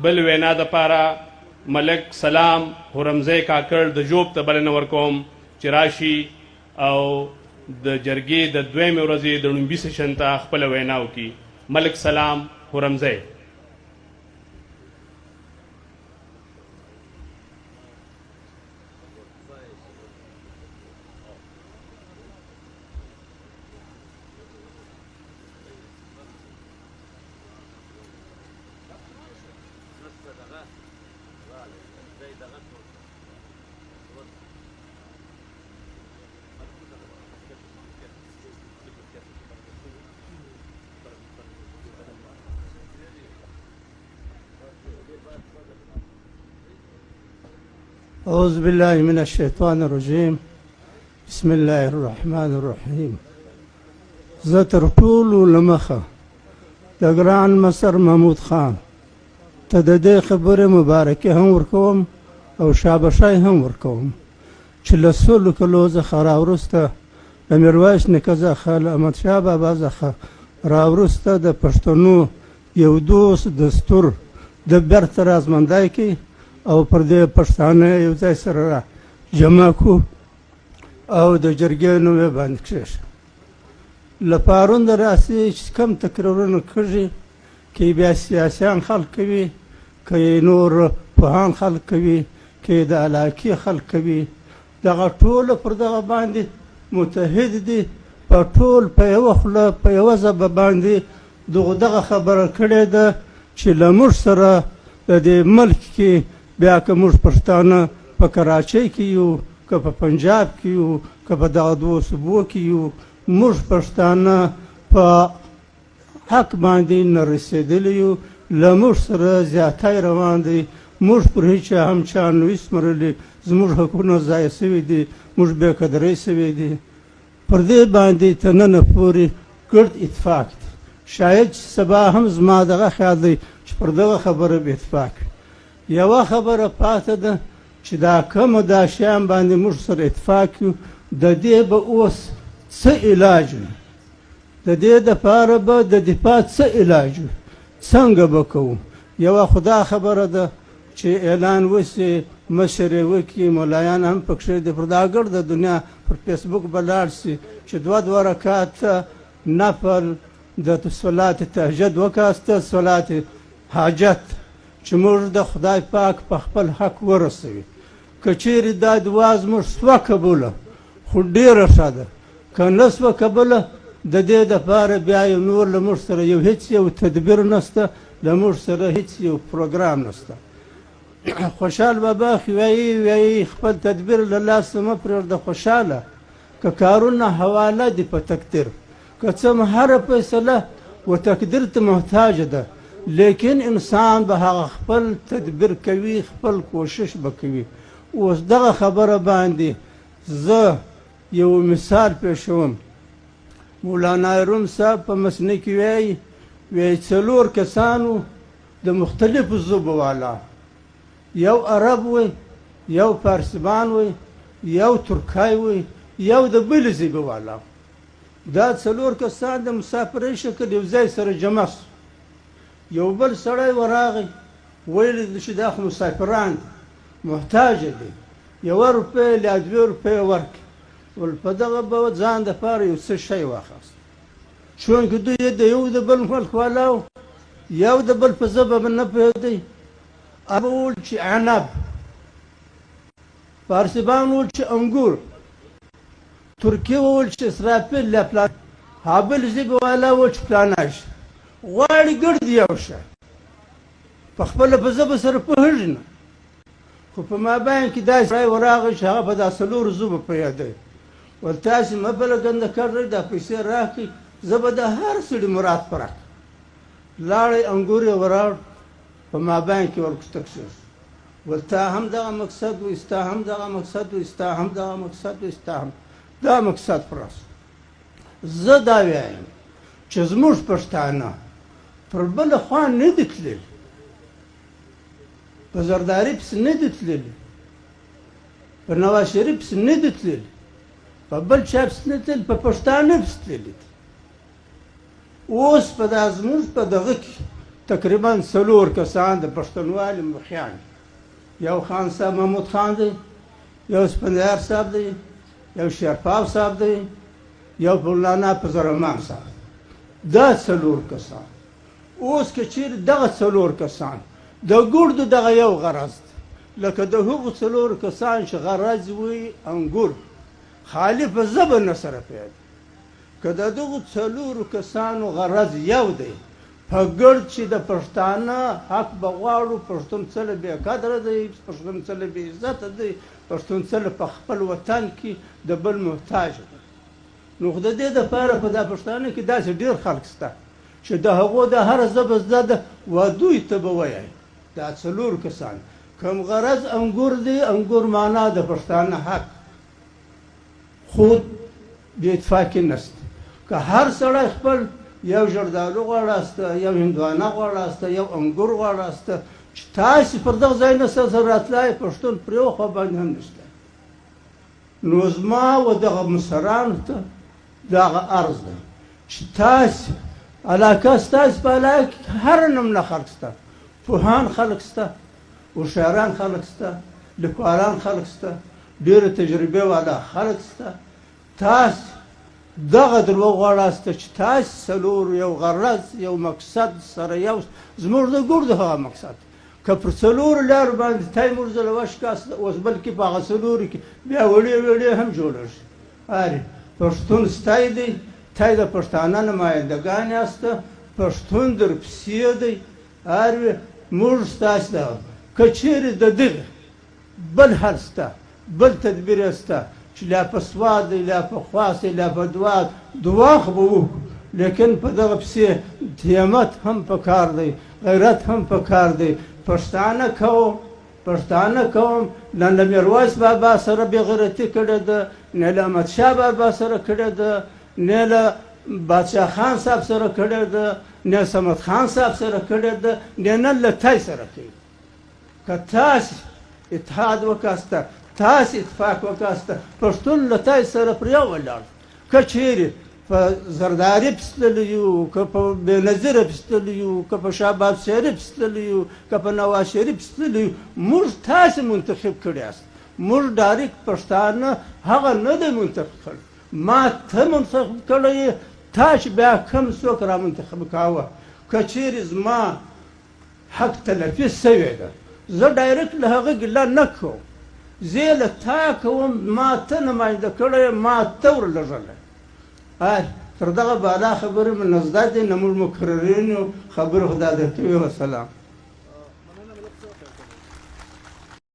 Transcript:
بل وینا د پاره ملک سلام حرمزی کاکړ د ژوب ته بلنه ورکوم چې راشي او د جرګې د دویمې ورځې د ړومبي سیشن ته خپله وینا وکړي. ملک سلام حرمزی. أعوذ بالله من الشيطان الرجيم بسم الله الرحمن الرحيم. زه تر ټولو له مخه د ګران مصر محمود خان ته د دې خبرې مبارکي هم ورکوم او شابشی هم ورکوم چې له سلو کلو څخه راوروسته له میرویس نیکه څخه له احمدشاه بابا څخه راوروسته د پښتنو یو دوست دستور د بیرته رازمندی کوي او پر دې پښتانه یو ځای سره را جمع کو او د جرګې نوم یې باندې کښېښود. له پارون د راسي چې کم تقریرونه کږي، که بیا سیاسیان خلک کوي، که یې نور پوهان خلک کوي، که یې د علاقې خلک کوي، دغه ټوله پر دغه باندې متحد دي، په ټول په یوه خوله په یوه ژبه باندې دغه دغه خبره کړې ده چې له موږ سره د دې ملک کې بیا که موږ پښتانه په کراچۍ کې یو، که په پنجاب کې یو، که په دغه دوو صوبو کې یو، موږ پښتانه په حق باندې نه رسېدلي یو، له موږ سره زیاتی روان دی، موږ پر هیچا هم چا نه وي شمېرلي، زموږ حقونه ضایع شوي دي، موږ بې قدرۍ شوي دي. پر دې باندې تر ننه پورې ګرد اتفاق دی. شاید چې سبا هم زما دغه خیال دی چې پر دغه خبره به اتفاق وي. یوه خبره پاته ده چې دا کومه دا شیان باندې موږ سره اتفاق یو، د دې به اوس څه علاج وي، د دې دپاره به د دفاع څه علاج وي، څنګه به کوو؟ یوه خو دا خبره ده چې اعلان وشي، مشر یې وکړي، ملایان هم پکښې دي، پر دا ګرده دنیا پر فیسبوک به لاړ شي چې دوه دوه رکعته نفل د صلات تهجد وکاسته، صلات حاجت، چې موږ د خدای پاک په خپل حق ورسوي. که چیرې دا دعا زموږ سوه قبوله خو ډېره ښه ده، که نه سوه قبوله د دې دپاره بیا یو نور له موږ سره یو هیڅ یو تدبیر نشته، له موږ سره هیڅ یو پروګرام نشته. خوشحال بابا خو وایي خپل تدبیر له لاسه مه پرېږده خوشحاله، که کارونه حواله دي په تقدیر، که څه هم هره فیصله و تقدیر ته محتاج ده، لیکن انسان به هغه خپل تدبیر کوي، خپل کوشش به کوي. اوس دغه خبره باندې زه یو مثال پېښوم. مولانا روم صاحب په مثنوي کې وایي، وایي څلور کسانو د مختلفو ژبو والا، یو عرب وی، یو فارسبان وی، یو ترکی وی، یو د بلې ژبې والا. دا څلور کسان د مسافرۍ شکل یو ځای سره جمع سو. یو بل سړی وراغی، ویل چې دا خو مسافران دي، محتاج دي، یوه روپۍ یا دوې روپۍ ورکړي. ول په دغه به ځان دپاره یو څه شی واخیست. چونکې دوی د یو د بل ملک والا وو، یو د بل په ژبه به نه پوهېدی. عرب وویل چې عنب، فارسیبان وویل چې انګور، ترکي وویل چې اسرافیل یا پلان، هابل ژبې والا وویل چې پلانای شي. غواړي ګرد یو شی، په خپله په ژبه سره پوهېږي نه، خو په مابین کې داسې سړی وراغی چې هغه په دا څلورو ژبو پوهېدی. ول تاسې مه بله ګنده کړئ، دا پیسې راکړئ، زه به د هر سړي مراد پوره کړم. لاړی انګور یې وراوړ، په مابین کې ورکوته کښېښود. ول تا هم دغه مقصد وي، ستا هم دغه مقصد وي، ستا هم دغه مقصد وي، ستا هم دا مقصد پوره شو. زه دا وایم چې زموږ پښتانه پر بله خوا نه دي تللي، په زرداري پسې نه دي تللي، په نواز شریف پسې نه دي تللي، په بل چا پسې نه تللي، په پښتانه پسې تللي دي. اوس په دا زموږ په دغه کې تقریبا څلور کسان د پښتونوالي مخیان، یو خان صاحب محمود خان دی، یو سپندیار صاحب دی، یو شیرپاو صاحب دی، یو مولانا فضل الرحمن صاحب. دا څلور کسان اوس که چیرې دغه څلور کسان د ګردو دغه یو غرض دی، لکه د هغو څلور کسان چې غرض وي انګور خالي په ژبه نه سره پیدا، که د دغو څلورو کسانو غرض یو دی په ګرد چې د پښتانه حق به غواړو، پښتون څله بې قدره دی، پښتون څله بې عزته دی، پښتون څله په خپل وطن کې د بل محتاج دی، نو خو د دې دپاره په دا پښتانه کې داسې ډېر خلک شته چې د هغو د هره ژبه زده ده، و دوی ته به وایي دا څلور کسان کوم غرض انګور دی، انګور معنا د پښتانه حق، خو بې اتفاقي نشته. که هر سړی خپل یو زردالو غواړاسته، یو هندوانه غواړاسته، یو انګور غواړاسته، چې تاسې پر دغه ځای نه سره راتلای، پښتون پر یوه خوا باندې هم نشته. نو زما و دغه مشرانو ته دغه عرض دی چې تاسې علاقه ستاسې په علاقه کې هره نمونه خلک شته، پوهان خلک شته، هوښیاران خلک شته، لیکوالان خلک شته، ډېرې تجربې والا خلک شته. تاسې دغه در وغواړاسته چې تاسې څلور یو غرض یو مقصد سره یو، زموږ د ګردو هغه مقصد که پر څلورو لارو باندې تای موږ ځله وشکاسته، اوس بلکې په هغه څلورو کې بیا وړې وړې هم جوړېږي. ارې پښتون ستای دی، تای د پښتانه نمایندګان یاسته، پښتون درپسې دی. ارې موږ ستاسې دغه که چیرې د دغه بل حل شته، بل تدبیر یې شته چې لا په سواد دی، لا په خواست دی، لا په دعا، دعا خو به وکړو، لیکن په دغه پسې همت هم پکار دی، غیرت هم پکار دی. پښتانه کوم، پښتانه کوم، نه له میرویس بابا سره بېغیرتي کړې ده، نه له احمدشاه بابا سره کړې ده، نه له بادشاه خان صاحب سره کړې ده، نه صمد خان صاحب سره کړې ده، نه نن له تای سره کوي. که تاسې اتحاد وکاسته، تاسې اتفاق وکاسته، پښتون له تای سره پر یو ولاړ. که چیرې په زرداري پسې تللی یو، که په بېنظیره پسې تللی یو، که په شهباز شریف پسې تللی یو، که په نواز شریف پسې تللی یو، موږ تاسې منتخب کړي یاست. موږ ډایرکټ پښتانه هغه نه دی منتخب کړی، ما ته منتخب کړی یې، تا چې بیا کوم څوک را منتخب کاوه. که چیرې زما حق تلفي سوې ده، زه ډایرکټ له هغه ګیله نه کوم، زه یې له تا کوم، ما ته نماینده کړی، ما ته ورلږلی. تر دغه بالا خبرې مې نه زده دي، نه موږ مکررین یو، خبرې خو دا درته وي. وسلام.